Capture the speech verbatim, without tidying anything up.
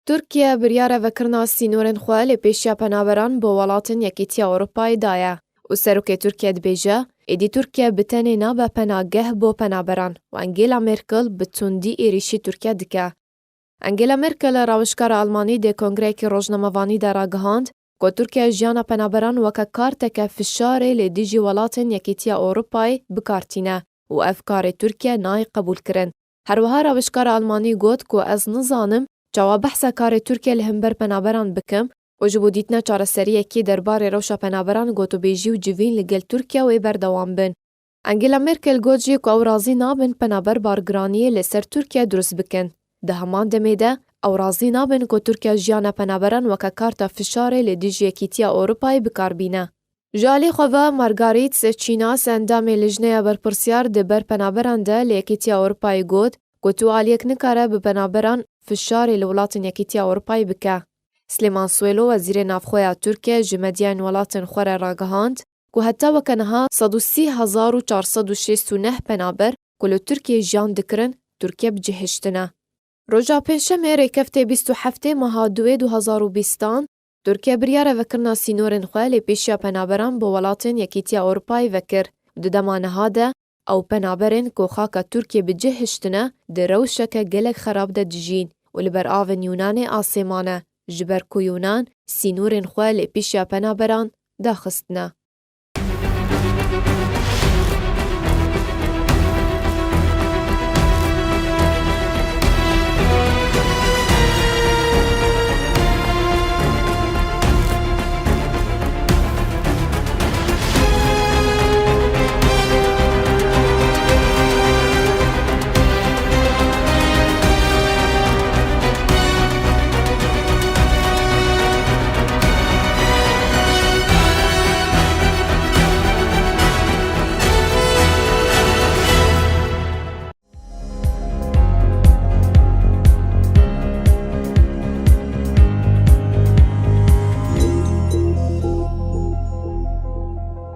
Tirkiye biryara vekirina sînorên xwe lê pêşiya penaberan bo welatên Yekîtiya Ewropayê daye û serokê Tirkiye dibêje, êdî Tirkiye bi tenê nabe penageh bo penaberan û Angela Merkel bi tundî êrîşî Tirkiye dike. Angela Merkel, rawişkara Almanî, di kongreyekî rojnamevanî de ragihand ku Tirkiye jiyana penaberan weke karteke fişarê li dijî welatên Yekîtiya Ewropayê bi kar tîne û ev karê Tirkiye nayê qebûlkirin. Her wiha rawişkara Almanî got ku ez nizanim çawa behsa karê Tirkiye li hember penaberan bikim û ji bo dîtina çareseriyekê derbarê rewşa penaberan gotûbêjî û civîn li gel Tirkiye wê berdewam bin. Angela Merkel got jî ku ew razî nabin penaber bargiraniyê li ser Tirkiye dirust bikin. Di heman demê de ew razî nabin ku Tirkiye jiyana penaberan weke karta fişarê li dijî Yekîtiya Ewropayê bi kar bîne. Ji alî xwe ve Margaret Çînas, endamê Lijneya Berpirsiyar di ber penaberan de li Yekîtiya Ewropayê got ku tu aliyek nikare bi penaberan fişarê li welatên Yekîtiya Ewropayê bike. Silêman Suêlo, wezîrê navxwe ya Tirkiye, ji medyayên welatên xwe re ragihand ku heta weke niha sed û sî hezar û çar sed û şêst û neh penaber ku li Tirkiyê jiyan dikirin, Tirkiye bicihiştine. Roja Pêncşemê, rêkeftê bîst û heftê meha duwê du hezar û bîstan, Tirkiye biryara vekirina sînorên xwe lê pêşiya penaberan bo welatên Yekîtiya Ewropayê vekir. Di dema niha de ew penaberên ku xaka Tirkiye bicihiştine, di rewşeke gelek xerab de dijîn û li ber avên Yûnanê asê mane, ji ber ku Yûnan sînorên xwe lê pêşiya penaberan daxistine.